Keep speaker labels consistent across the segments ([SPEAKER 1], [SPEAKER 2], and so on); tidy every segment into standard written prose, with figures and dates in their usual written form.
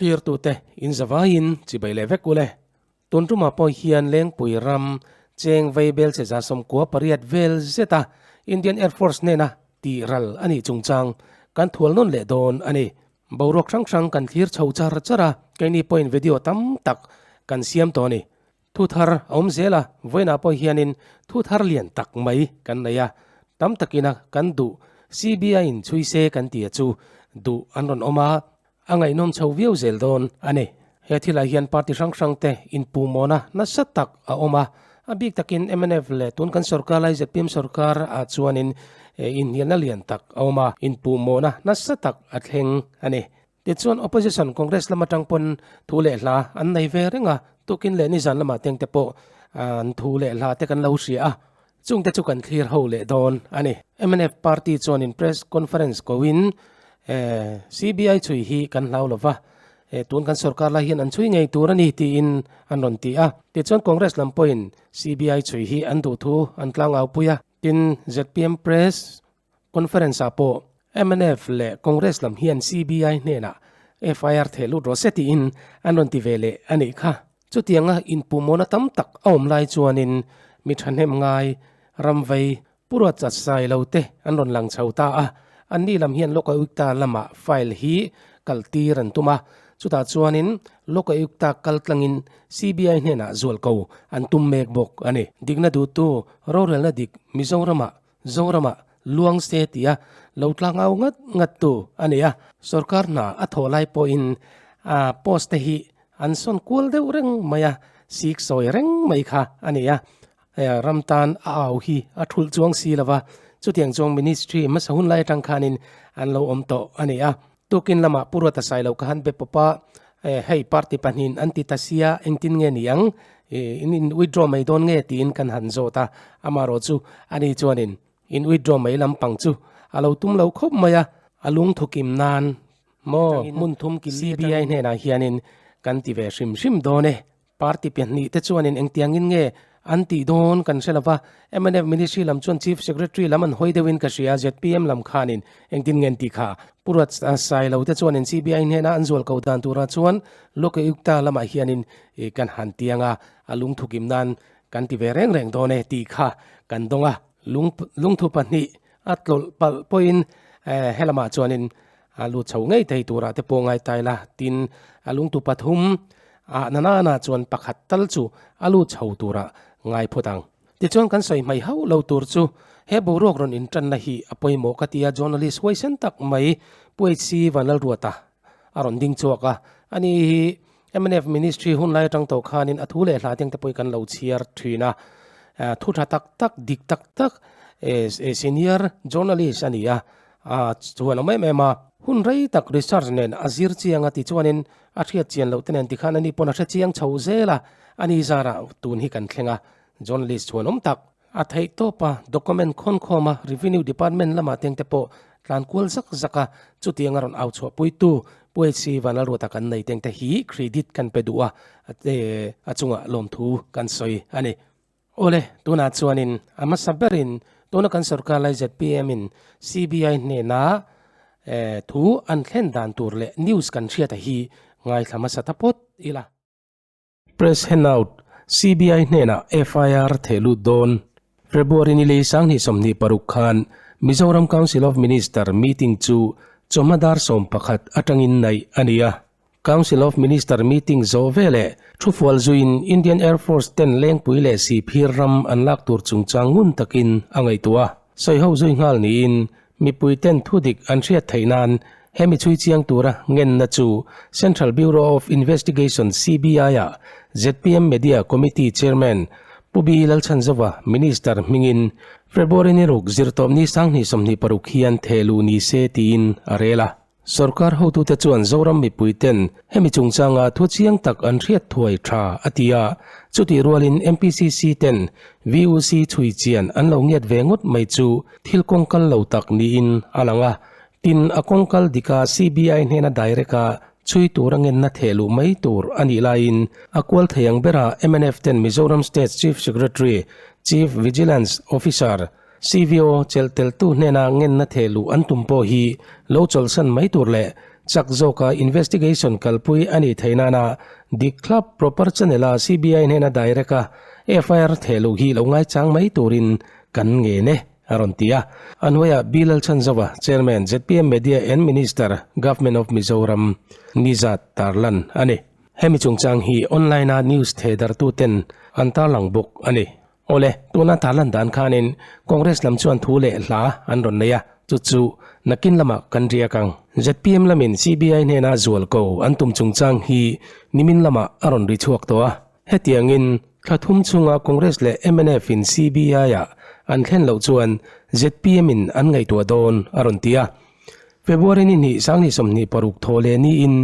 [SPEAKER 1] Thlirtute in zavaiin chibai leh vek ule. Tun tumah pawh hian Lengpui ram cheng vei belchhe 98 vel zeta Indian Air Force hnena tih ral a nih chungchang kan thual nawn leh dawn a ni. Boruak hrang hrang kan thlir chho char char a, keini pawhin video tam tak kan siam tawh a ni. Thu thar a awm zel a, vawiinah pawh hianin thu thar lian tak mai kan nei a, tam takina kan duh CBI in chhui se kan tia chu duh an rawn awm a, a ngaihnawm chho viau zel dawn a ni. He thilah hian party hrang hrang te inpuhmawhna nasa tak a awm a, a bik takin mnf leh tun kan sorkar lai zpm sorkar ah chuanin inhnialna lian tak a awm a, inpuhmawhna nasa tak a thleng a ni. Tichuan Opposition Congress lam atang pawn thu leh hla an nei ve reng a, tukin leh nizan lamah teng te pawh an thu leh hla te kan lo hria a, chungte chu kan thlir ho leh dawn a ni. Mnf party chuanin press conference koin CBI chhui hi kan hlau lo va, tun kan sorkar lai hian an chhui ngei tur a ni tiin an rawn ti a. Tichuan Congress lam pawhin CBI chhui hi an duh thu an tlangau pui a, tin zpm press Conference ah pawh mnf leh Congress lam hian CBI hnenah FIR theh lut rawh se tiin an rawn ti ve leh a nih kha. Chutianga inpuhmawhna tam tak a awm lai chuanin mi thahnem ngai, ramvei, Pu Ruat Chatsai lo te an rawn lang chho ta a, anni lam hian Lokayukta lamah file hi kal tir an tum a, chutah chuanin Lokayukta kal tlangin CBI hnenah zualko an tum mek bawk a ni. Dikna duhtu rorelna dik Mizoramah Zoramah luang se tia lo tlangau ngat ngat tu a ni a, sorkar hna a thawh lai pawhin a post te hi an sawn kual deuh reng mai a, sik sawi reng mai kha a ni a, ram tan a au hi a thulh chuang si lo va, chutiang chuang ministry hmasa hun lai atang khanin an lo awm tawh a ni a. Tukin lamah Pu Ruata Sailo ka han be pawp a, hei party pahnihin an ti ta sia, engtin nge ni ang, in in withdraw mai dawn nge tiin kan han zawt a, amaherawh chu ani chuanin in withdraw mai lampang chu a lo tum lo khawp mai a, a lungthukim nan maw hmun thum CBI hnenah hianin kan ti ve hrim hrim dawn e. Party pahnih te chuanin engtiangin nge an tih dawn kan hre lova, mnf Ministry lam chuan Chief Secretary lam an hawi deuhin ka hria, zpm lam khanin engtin nge an tih kha? Pu Ruat Sailo te chuanin CBI hnena an zual ko dan turah chuan Lokayukta lamah hianin kan han tiang a, a lungthukim nan kan ti ve reng reng dawn e tih kha kan dawng a, lungthu pahnih a tlawlh palh pawhin helamah chuanin A lu chho ngei thei turah te pawh ngai tai la, tin a lungtu pathum ah na nana chuan pakhat tal chu a lu chho turah ngai phawt ang. Tichuan kan sawi hmai hauh lo tur chu he boruak rawn intanna hi a pawimawh ka ti a, journalist huaisen tak mai Pu HC Vanlalruata a rawn ding chhuak a, ani hi mnf ministry hun lai atang tawh khanin a thu leh hla teng te pawh hi kan lo chhiar thin a, thu tha tak tak dik tak tak senior journalist a ni a, A chuan awm em em a. Hun rei tak research nen a zir chiang a tichuanin a hriat chian loh te nen tikhan ani pawn a hre chiang chho zel a, ani zarah tun hi kan thleng a, journalist chuan awm tak. A theih tawp a, document khawn khawm a, revenue department lamah teng te pawh tlan kual zak zak a, chutiang a rawn au chhuah puitu Pu HC Vanlalruata kan nei teng te hi credit kan pe duh a, a chungah lawmthu kan sawi a ni. Awle, tunah chuanin a hmasa berin tuna kan sorkar lai zpm in CBI hnena thu an thlen dan tur leh news kan hriata hi ngaithla hmasa ta phawt ila. Press handout, CBI hnenah FIR theh lut dawn. February ni lei 2026 khan Mizoram Council of Minister meeting chu chawhma dar 11 atangin naih a ni a. Council of Minister meeting zawh veleh thufual zuiin Indian Air Force ten lengpui leh sihphir ram an lak tur chungchang ngun takin a ngaihtuah a. Sawiho zui nghal niin mipui ten thudik an hriat theih nan hemi chhui chiang tura ngenna chu Central Bureau of Investigation, CBI, ah zpm Media Committee Chairman Pu B Lalchhanzova Minister hmingin February ni ruk zirtawpni 2026 hian thehluh ni se tiin a rel a. Sorkar hotute chuan Zoram mipuiten hemi chungchanga thu chiang tak an hriat thuai tha a ti a, chutih rualin MPCC ten VUC chhui chian an lo ngiat ve ngawt mai chu thil kawngkal lo tak niin a lang a, tin a kawngkal dika CBI hnena direct a chhui tur a ngenna theh luh mai tur a nih laiin a kual thei ang bera mnf ten Mizoram State Chief Secretary, Chief Vigilance Officer, CVO chelh teltu hnena ngenna theh luh an tum pawh hi lo chawlhsan mai tur leh Chak zawka investigation kalpui a nih theih nana dik thlap proper channel a CBI hnena direct a FIR theh loh hi lo ngaichang mai turin kan ngen e, a rawn ti a. A hnuaiah B Lalchhanzova, Chairman, zpm Media and Minister, Government of Mizoram, Nizat tarlan a ni. Hemi chungchang hi online a news thehdartuten an tarlang bawk a ni. Awle, tuna tarlan dan khanin Congress lam chuan thu leh hla an rawn nei a, chu chu nakin lamah kan riak ang. Zpm lamin CBI hnena zual ko an tum chungchang hi nimin lamah a rawn ri chhuak tawh a. Hetiangin thla thum chhunga Congress leh mnf in CBI-ah an thlen loh chuan zpm in an ngaihtuah dawn a rawn ti a. February ni hnih sanghnih 26 thaw leh niin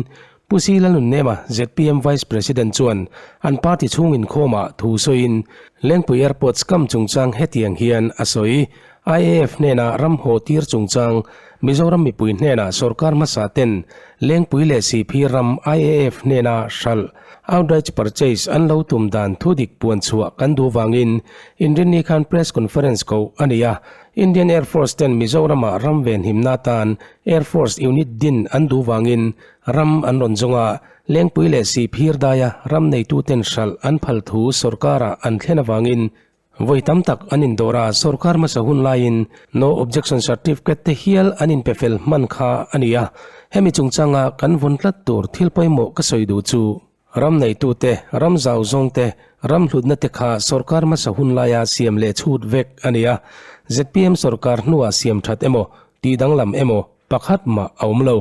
[SPEAKER 1] Pu Si Lalnunnema, zpm Vice President chuan an party chhung inkhawmah thu sawiin Lengpui Airport scam chungchang hetiang hian a sawi. IAF hnena ram haw tir chungchang Mizoram mipui hnena sorkar hmasa ten Lengpui leh Sihphir ram IAF hnena hralh, outright purchase, an lo tum dan thudik puan chhuah kan duh vangin Inrinni khan press conference koh a ni a. Indian Air Force ten Mizoramah ram venhimna atan Air Force unit din an duh vangin ram an rawn zawng a, Lengpui leh Sihphir daia ram neituten hralh an phal thu sorkarah an thlen avangin vawi tam tak an indawr a, sorkar hmasa hun laiin No Objection Certificate te hial an inpe fel hman kha a ni a, hemi chungchanga kan vawn tlat tur thil pawimawh ka sawi duh chu. Ram neitute, ram zau zawngte, ram hlutna te kha sorkar hmasa hun laia siam leh chhut vek a ni a, zpm sorkar hnuah siam that emaw, tih danglam emaw pakhat mah a awm lo.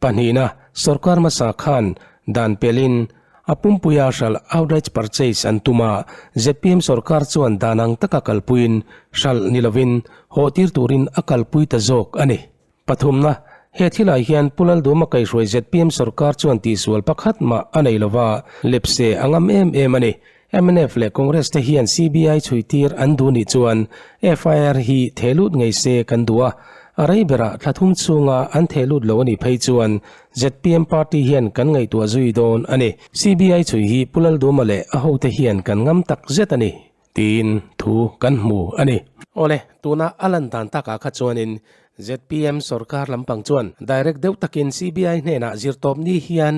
[SPEAKER 1] Pahnihna, sorkar hmasa khan dan pelin a pumpuia hralh outright purchase an tum a, zpm sorkar chuan dan ang taka kalpuiin hralh ni lovin hawhtir turin a kalpui ta zawk a ni. Pathumna, He thilah hian Pu Lalduma kaihhruai zpm sorkar chuan tihsual pakhat mah a nei lova, lepse a ngam em em a ni. Mnf leh Congress te hian CBI chhuitir an duh nih chuan FIR hi theh lut ngei se kan duh a, a rei berah thla thum chhunga an theh lut lo a nih phei chuan zpm party hian kan ngaihtuah zui dawn a ni. CBI chhui hi Pu Lalduma leh a hote hian kan ngam tak zet a ni. Tiin thu kan hmu a ni. Awle, tuna a lan dan takah kha chuanin zpm sorkar lampang chuan direct deuh takin CBI hnenah zirtawp ni hian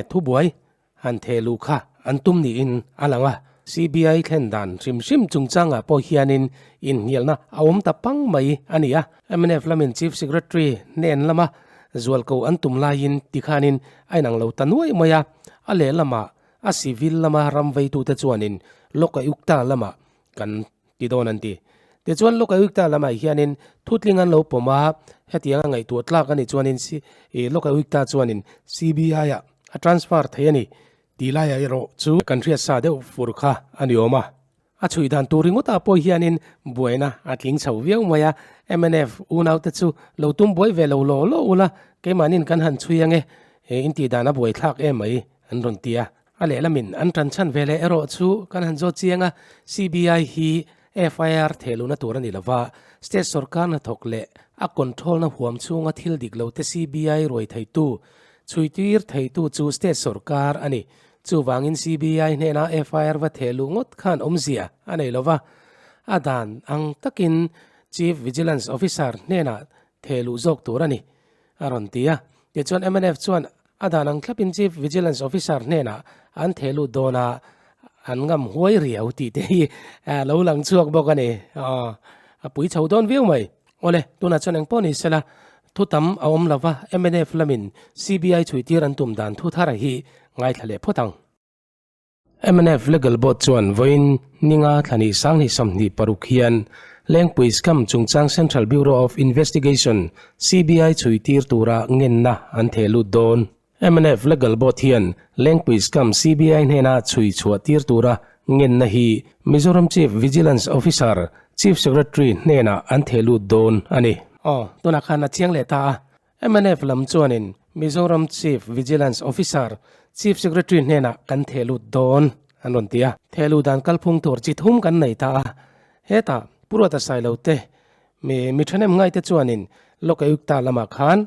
[SPEAKER 1] thubuai han theh luh kha an tum niin a lang a. CBI thlen dan hrim hrim chungchangah pawh hianin inhnialna a awm ta pang mai a ni a. Mnf lamin Chief Secretary hnen lama zualko an tum laiin tikhanin a inang lo ta nuai mai a, a lehlamah A civil lama ram veitute chuanin Lokayukta lamah kan ti dawn an ti. Tichuan Lokayukta lamah hianin thutling an lo pawm a, hetianga ngaihtuah tlak a nih chuanin Lokayukta chuanin CBI-ah a transfer thei a ni tih laiah erawh chu kan hriat sa deuh fur kha a ni awm a. A chhui dan tur ringawtah pawh hianin buaina a tling chho viau mai a, mnf unaute chu lo tum buai ve lo law law ula, keimahnin kan han chhui ange, in tih dan a buai thlak em mai an rawn ti a. A lehlamin an tan chhan ve leh erawh chu kan han zawt chiang a, CBI hi FIR thehluhna tur a ni lova, state sorkar hnathawk leh a control-na huam chhunga thil dik lote CBI ruai theitu, chhuitir theitu chu state sorkar a ni. Chuvangin CBI hnena FIR va theh luh ngawt khan awmzia a nei lo va, a dan ang takin Chief Vigilance Officer hnenah theh luh zawk tur a ni, a rawn ti a. Tichuan mnf chuan a dan ang thlapin Chief Vigilance Officer hnenah an theh lut dawn a, an ngam huai riau tih te hi lo lang chhuak bawk a ni. A pui chho dawn viau mai. Awle, tunah chuan engpawh ni sela, thu tam a awm lova mnf lamin CBI chhuitir an tum dan thu thar hi ngaithla leh phawt ang. Mnf Legal Board chuan vawiin ninga thlahnih 2026 hian Lengpui Scam chungchang Central Bureau of Investigation, CBI, chhuitir tura ngenna an theh lut dawn. Mnf Legal Board hian Lengpui Scam CBI hnena chhui chhuah tir tura ngenna hi Mizoram Chief Vigilance Officer, Chief Secretary hnenah an theh lut dawn a ni. Aw, tunah khan a chiang leh ta a. Mnf lam chuanin Mizoram Chief Vigilance Officer, Chief Secretary hnenah kan theh lut dawn an rawn ti a. Theh luh dan kalphung tur chi thum kan nei ta a. Hetah Pu Ruata Sailo te mi mi thahnem ngaite chuanin Lokayukta lamah khan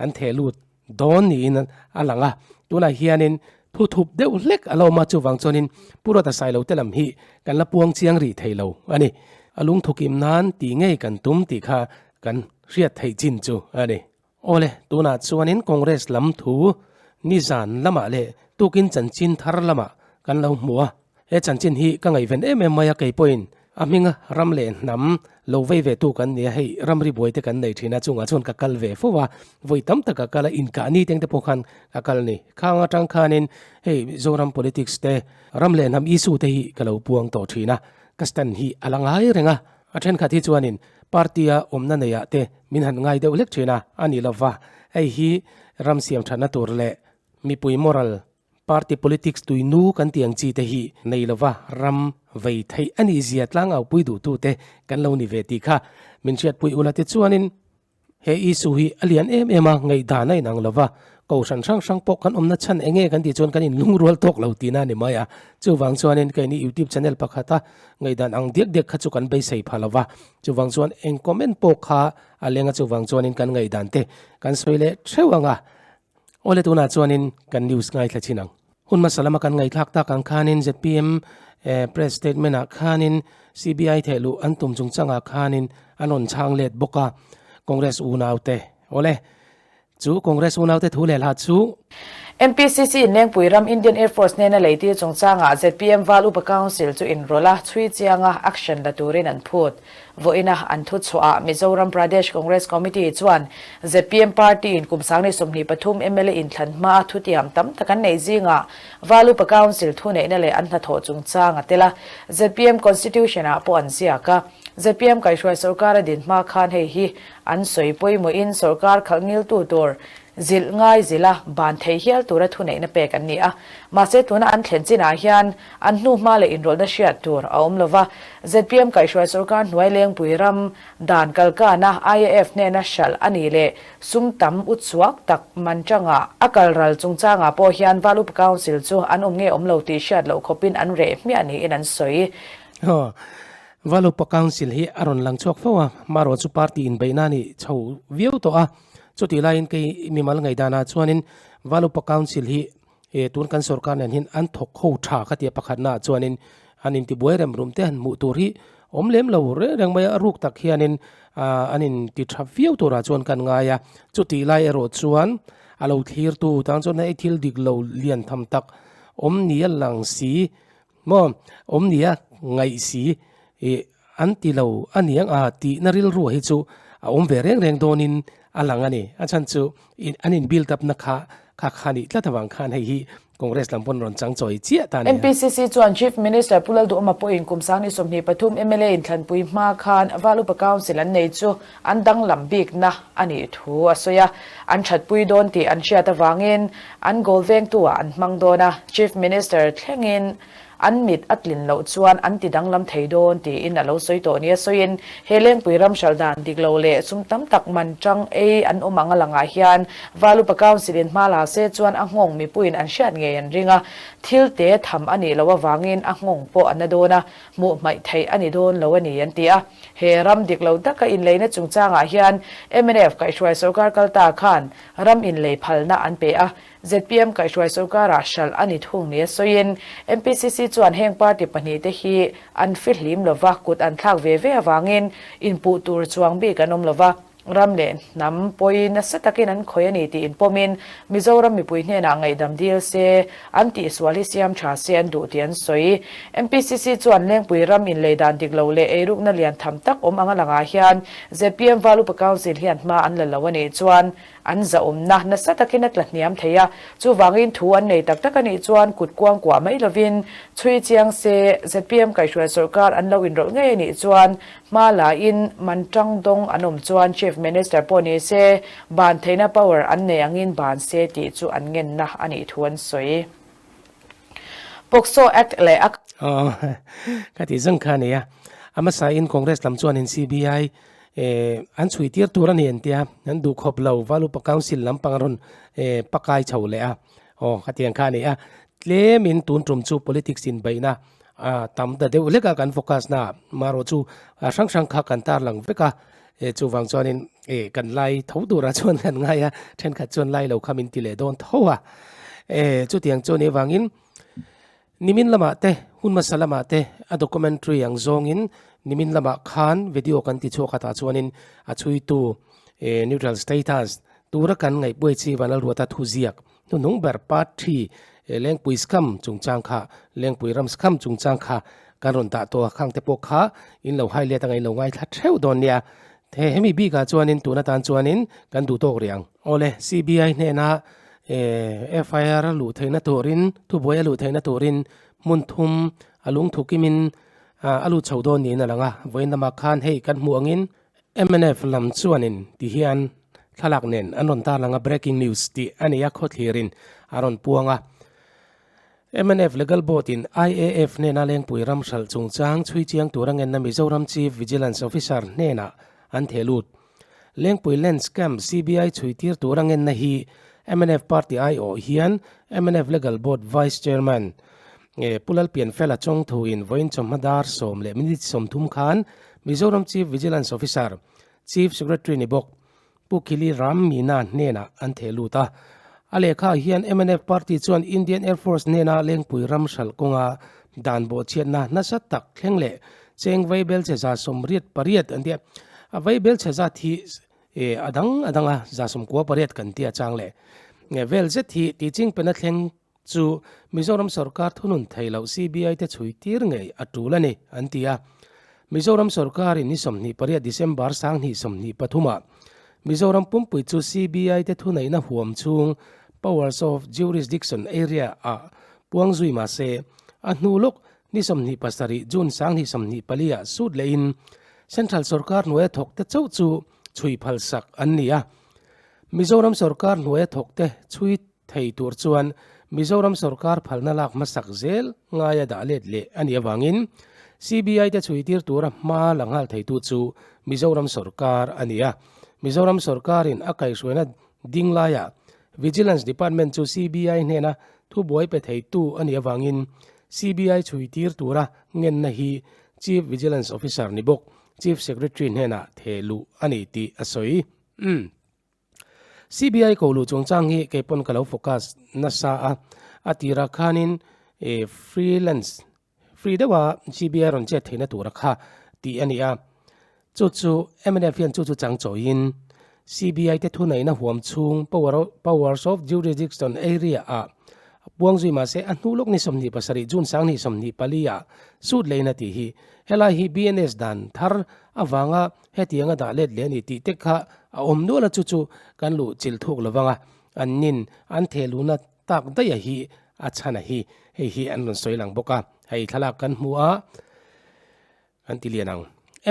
[SPEAKER 1] an theh lut dawn niin a lang a, tunah hianin thu thup deuh hlek a lo awm a, chuvang chuanin Pu Ruata Sailo te lam hi kan la puang chiang rih thei lo a ni. A lungthukim nan tih ngei kan tum tih kha kan hriat theih chin chu a ni. Awle, tunah chuanin Congress lam thu nizan lamah leh tukin chanchin thar lamah kan lo hmu a. He chanchin hi ka ngaihven em em mai a, kei pawhin a hminga ram leh hnam lo vei ve tu kan ni a, hei ramri buai te kan nei thin a, chungah chuan ka kal ve fo a, vawi tam tak ka kal a, inkah ni teng te pawh khan ka kal a ni. Khang atang khanin hei Zoram politics te, ram leh hnam issue te hi ka lo puang tawh thin a, ka stand hi a la ngai reng a. A thenkhat hi chuanin party-a awmna neiah te min han ngai deuh hlek thin a, a ni lova, hei hi ram siam thatna tur leh mipui moral, party politics tuinu kan tih ang chi te hi nei lova ram vei theih a nih zia tlangau pui duhtute kan lo ni ve tih kha min hriatpui ula te chuanin He issue hi a lian em em a, ngaihdan a inang lova, kohhran hrang hrang pawh kan awmna chhan eng nge kan tih chuan kan inlungrual tawk lo tihna a ni mai a. Chuvang chuanin keini YouTube channel pakhata ngaihdan ang diak diak kha chu kan beisei pha lova, chuvang chuan eng comment pawh kha a leng a, chuvang chuanin kan ngaihdan te kan sawi leh theuh ang a. Awle tunah chuanin kan news ngaithla chin ang. Hun hmasa lama kan ngaihthlak tak ang khanin zpm press statement ah khanin CBI thehluh an tum chungchangah khanin an rawn chhang let bawk a, Congress unaute awle chu Congress unaute thu leh hla chu.
[SPEAKER 2] MPCC in Lengpui ram Indian Air Force hnena leitir chungchangah zpm Val Upa Council chu inrawlh a, chhui chianga action la turin an phut. Vawiina an thu chhuahah Mizoram Pradesh Congress Committee chuan zpm party in kum 23 mla inthlan hmaa thutiam tam tak an neih zingah Valupa Council thuneihna leh an hnathawh chungchang a tel a, zpm Constitution ah pawh an ziak a. Zpm kaihhruai sorkar a din hma khan hei hi an sawi pawimawhin sorkar khalh ngiltu tur Zilh ngai zilh a, ban thei hial tura thuneihna pek an ni a. Mahse tuna an thlen chinah hian an hnuhma leh inrawlhna hriat tur a awm lova. Zpm kaihhruai sorkar hnuai lengpui ram dan kalkana IAF hnena hralh a nih leh sum tam utsuak tak man tanga a kal ral chungchangah pawh hian Val Upa Council chu an awm nge awm lo tih hriat loh khawpin an reh hmiah niin an sawi.
[SPEAKER 1] Val Upa Council hi a rawn lang chhuak fo a, marawh chu party inbeihna a nih chho viau tawh a. Chutih laiin kei mimal ngaihdanah chuanin Valupa Council hi tun kan sorkar nen hian an thawk ho tha ka tia pakhatnaah chuanin an intibuai rem rum te han hmuh tur hi awm lem lo reng reng mai a, ruk tak hianin an inti tha viau turah chuan kan ngai a. Chutih lai erawh chuan a lo thlirtu tang chuan hei thil dik lo lian tham tak awm nia lang si maw awm nia ngaih si ih an ti lo a niang a tihna rilru hi chu a awm ve reng reng dawnin a lang a ni. A chhan chu an in build up na kha kha kha nih tlat avang khan hei hi Congress lam pawn rawn chang chawi chiah ta a ni.
[SPEAKER 2] MPCC chuan Chief Minister Pu Lalduhawma pawhin kum 2023 mla inthlanpui hma khan Val Upa Council an nei chu an danglam bikna a nih thu a sawi a, an thatpui dawn tih an hriat avangin an goal vengtu-ah an hmang dawn a, Chief Minister thlengin an mit a tlin loh chuan an ti danglam thei dawn tiin a lo sawi tawh nia sawiin he Lengpui ram hral dan dik lo leh sum tam tak man tang ei an awm ang a langah hian Valupa Council in hma la se chuan a nghawng mipuiin an hriat ngei an ring a, thil te tham a nih loh avangin a nghawng pawh a na dawn a, hmuh hmaih theih a ni dawn lo a ni an ti a. He ram dik lo taka inleina chungchangah hian mnf kaihhruai sorkar kalta khan ram inlei phalna an pe a, zpm kaihhruai sorkarah hralh a ni thung nia sawiin MPCC chuan heng party pahnihte hi an fihlim lova kut an thlak ve ve avangin inpuh tur chuang bik an awm lova. Ram leh hnam pawi nasa takin an khawih a ni tih inpawmin Mizoram mipui hnenah ngaihdam dil se, an tihsual hi siam tha se an duh tih an sawi. MPCC chuan Lengpui ram inlei dan dik lo leh eirukna lian tham tak awm anga langah hian zpm Val Upa Council hian hma an la lo a nih chuan an zahawmna nasa takin a tla hniam thei a, chuvangin thu an nei tak tak a nih chuan kut kuang kuah mai lovin chhui chiang se zpm kaihhruai sawrkar an lo inrawlh ngei a nih chuan Hma la in man tang dawng an awm chuan Chief Minister pawh ni se, ban theihna power an nei angin ban se tih chu an ngenna a nih thu an sawi. POCSO Act leh a.
[SPEAKER 1] Aw, ka tih zang kha a ni a. A hmasa in Congress lam chuanin CBI an chhui tir tur a ni an tia, an duh khawp lo, Valupa Council lampang a rawn pakai chho leh a. Aw, ka tih ang kha a ni a. Tlemin tun tum chu politics inbeihna A tam ta deuh hlek a kan focus na marawh chu a hrang hrang kha kan tar lang vek a e chuvang chuanin e kan lai tho turah chuan kan ngai a thenkhat chuan lai lo kha min ti leh dawn tho a e chutiang chu anih avangin nimin lamah te hun hmasa lamah te a documentary ang zawngin nimin lamah khan video kan ti chhuak a tah chuanin a chhuitu e neutral status. Tura kan ngaihpuai chi Vanlalruata thuziak hnuhnung ber part 3 Lengpui Scam chungchang kha Lengpui ram Scam chungchang kha kan rawn dah tawh a, khang te pawh kha in lo hai let anga in lo ngaithla theuh dawn nia. He hemi bikah chuanin tun atan chuanin kan duh tawk rih ang. Awle, CBI hnena FIR a luh theihna turin thubuai a luh theihna turin hmun thum a lungthu kimin a lut chho dawn niin a lang a, vawiin lamah khan hei kan hmuh angin Mnf lam chuanin ti hian thlalak nen an rawn tarlang a, breaking news tih a nei a, khawthlirin a rawn puang a. Mnf Legal Board in IAF hnena Lengpui ram hralh chungchang chhui chiang tura ngenna Mizoram Chief Vigilance Officer hnenah an theh lut. Lengpui Land Scam CBI chhui tir tura ngenna hi mnf party aiawh hian mnf Legal Board Vice Chairman Pu Lalpianfela Chawngthu in vawiin chawhma dar 10 leh minute 30 khan Mizoram Chief Vigilance Officer, Chief Secretary ni bawk Pu Khili Ram Meena hnenah an theh lut a. A lehkhaah hian mnf party chuan Indian Air Force hnena Lengpui ram hralh kawnga dan bawhchhiatna nasa tak thleng leh cheng vaibel che 88 an ti a. A vaibel che zat hi a dang a dang a, 98 kan ti a chang leh vel zet hi tihchingpena thleng chu Mizoram sorkar thunun thei loh CBI te chhui tir ngei a tul a ni, an ti a. Mizoram sorkarin ni 28 December 2023 ah Mizoram pumpui chu CBI te thuneihna huam chhung Powers of Jurisdiction Area ah puang zui mah se, a hnu lawk ni 27 June 2024 ah sut lehin Central sorkar hnuaia thawk te chauh chu chhui phalsak an ni a. Mizoram sorkar hnuaia thawk te chhui Thei tur chuan Mizoram sorkar phalna lak hmasak zel ngaia dah let leh a nih avangin CBI te chhuitir tura hma la nghal theitu chu Mizoram sorkar a ni a. Mizoram sorkarin a kaihhruaina ding laiah Vigilance Department chu CBI hnena thubuai pe theitu a nih avangin CBI chhuitir tura ngenna hi Chief Vigilance Officer ni bawk Chief Secretary hnenah theh luh a ni tih a sawi. CBI ko luh chungchang hi kei pawn ka lo focus nasa a, a tirah khanin eh freelance free deuha CBI rawn chet theihna tura kha tih a ni a, chu chu mnf hian chu chu chang chawiin CBI te thuneihna huam chhung power powers of jurisdiction area ah puang zui mahse a hnu lawk ni 27 June 2024 ah suit leina tih hi helai hi BNS dan thar avanga Hetianga dah let leh a ni tih te kha a awm nual a chu chu kan luh chilh thuk lo vang a, an nin an theh luhna tak daih a hi a chhan a hi hei hi an rawn sawi lang bawk a, hei thlalak kan hmu a kan ti lian ang.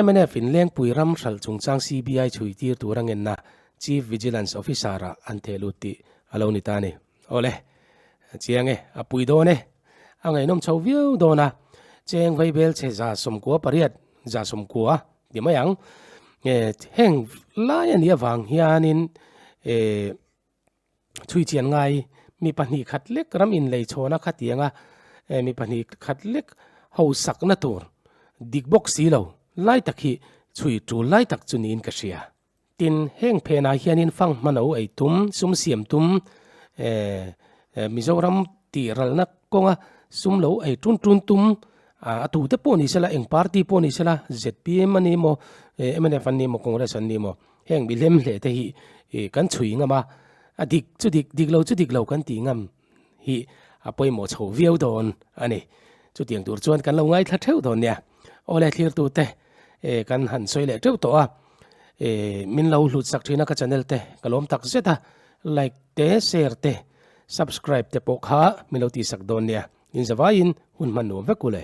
[SPEAKER 1] Mnf in Lengpui ram hralh chungchang CBI chhui tir tur a ngenna Chief Vigilance Officer ah an theh lut tih a lo ni ta a ni. Awle, chiang e, a pui dawn e. A ngaihnawm chho viau dawn a, cheng vaibel chhe 98, 90 ti mai ang. Heng lai a nih avang hianin chhui chian ngai mi pahnih khat lek ram inlei chhawna khatianga mi pahnih khat lek hosakna tur dik bawk si lo lai tak hi chhui tul lai tak chu niin ka hria. Tin, heng phenah hianin fang hmano ei tum, sum siam tum, Mizoram tih ralna kawnga sum lo ei tun tun tum, a tute pawh ni sela, eng party pawh ni sela, zpm a ni maw, mnf an ni maw, Congress an ni maw, heng mi hlem hle te hi kan chhui ngam a, a dik chu dik, dik lo chu dik lo kan tih ngam hi a pawimawh chho viau dawn a ni. Chutiang tur chuan kan lo ngaithla theuh dawn nia. Awle thlirtute kan han sawi leh teuh tawh a. Min lo hlut sak thin a ka channel te ka lawm tak zet a, like te share te subscribe te pawh kha min lo tihsak dawn nia, in zavaiin hun hman nuam vek u le.